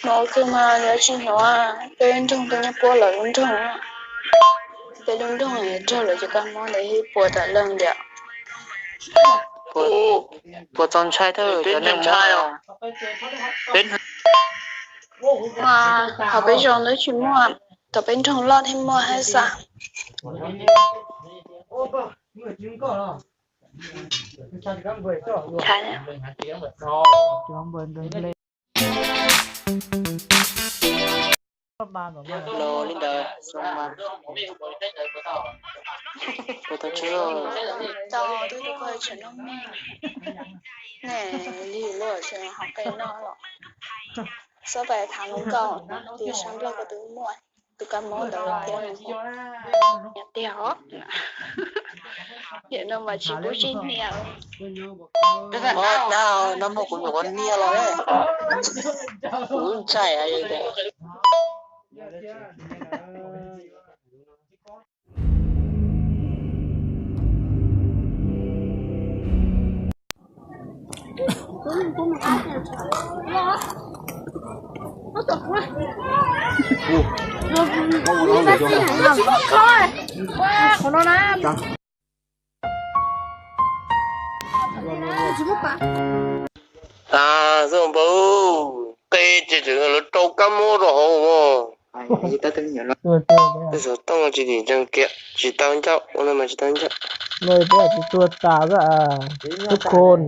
Hnov kawg mas yuav tsis hnov, peb nroog peb nyob puab lawv lub nroog. Peb lub nroog raug lawv cov kab mob ntawd ib puas tawm leej tiag. Puas txaus ntshai thawj cov neeg ntshai. Mas hauv peb zos ntawd tsis muaj, tau peb nroog loj thiaj muaj hab xav. Los li ntawd, tau tub tub koj tseem noj mov, nej li luaj tseem hauv qe noj los, xob pais tham hluas nkauj tias sab nplog koj twb muaj tus kab mob ntawd thiab. Tiag os, yam no mas tsis pub sib hnia. Mob dag no muaj kuv nyuam qhuav hnia los, kuv ntshai. Tas xwb npawg, qe ces tseem lawv rau kab mob rau hauv. Tej xov tooj tsis tim ntseeg kiag, tsis tau ncauj, ua no mas tsis tau ncauj. Tuag tas xwb, tub khun.